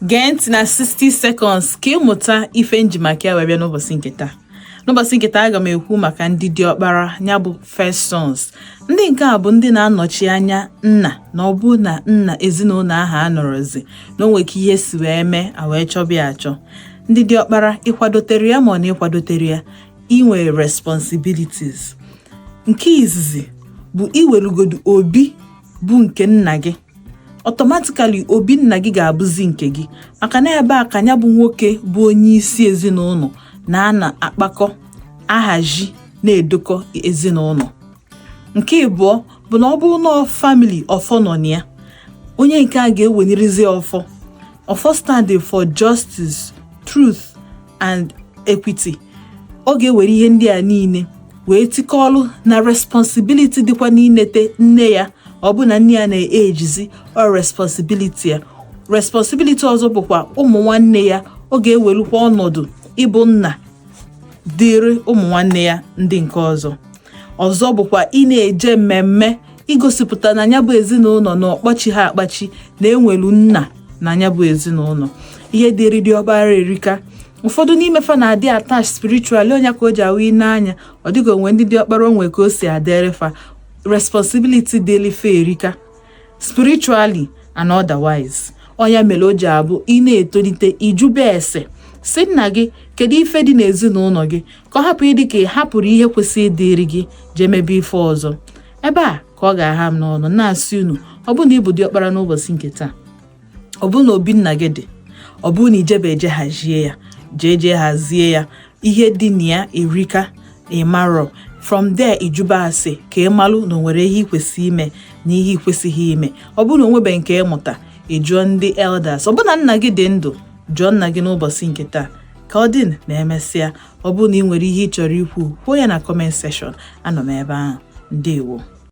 Gee ntị na 60 seconds ka ịmụta ife nji maka ya wee bịa n'ụbọchị nke taa. N'ụbọchị nke taa, aga m ekwu maka ndị diọkpara, ya bụ first sons. Ndị nke a bụ ndị na-anọchi anya nna, na ọ bụ na nna ezinụlọ ahụ anọrọzi, na o nwere ka ihe si wee mee, a wee chọba ya achọ. Ndị diọkpara, ịkwadotere ya ma ọ na ịkwadotere ya, inwe responsibilities. Nke izizi bụ iwerugodu obi bụ nke nna gị. Automatically, obi nna gị ga-abụzi nke gị, maka na ebe a ka ya bụ nwoke bụ onye isi ezinụlọ na-ana akpakọ, ahazi, na-edokọ ezinụlọ. Nke ịbụọ bụ na ọ bụrụ na family ọfọ nọ na ya, onye nke a ga-ewelirizi ọfọ. Ọfọ standing for justice, truth and equity. Ọ ga-ewere ihe ndị a niile wee tikọọlụ na responsibility dịkwa n'inete nne ya. Ọ bụ na nne ya na-ejizi ọ responsibility ya. Responsibility ọzọ bụkwa ụmụ nwanne ya. Ọ ga-ewelukwa ọnọdụ ịbụ nna dịrị ụmụ nwanne ya ndị nke ọzọ. Ọzọ bụkwa ị na-eje mmemme igosipụta na ya bụ ezinụlọ na ọkpọchi ha akpachi, na enwelu nna na ya bụ ezinụlọ. Ihe dịrị diọkpara erika. Ụfọdụ n'ime fa na-adị attached spiritually. Onye ka o ji awụ n'anya, ọ dịghị onwe ndị diọkpara onwe ka o si adịrị fa. Responsibility dịrị fa erika, spiritually and otherwise. Ọnya mere o ji abụ ị na-etolite, ijube ese si nna gị, kedu ife dị n'ezinụlọ gị, ka ọ hapụ ịdị ka ị hapụrụ ihe kwesịrị ịdịrị gị jee mebe ife ọzọ. Ebe a ka ọ ga-aha m n'ọnụ, na-asị unu, ọ bụ na ị bụ diọkpara n'ụbọchị nke taa, ọ bụ na obi nna gị dị, ọ bụrụ na ijebe eje hazie ya, jee jee hazie ya. Ihe dị na ya erika. Ịmarọ, from there ijuba ase ka ị malụ na o nwere ihe ị kwesị ime na ihe ị kwesịghị ime. Ọ bụrụ na o nwebeghị nke ịmụta, ị jụọ ndị elders. Ọ bụ na nna gị dị ndụ, jụọ nna gị n'ụbọchị nke taa. Ka ọ dị na emesịa. Ọ bụrụ na ị nwere ihe ị chọrọ ikwu, kwuo ya na comment section. Anọ m ebe ahụ. Ndewo.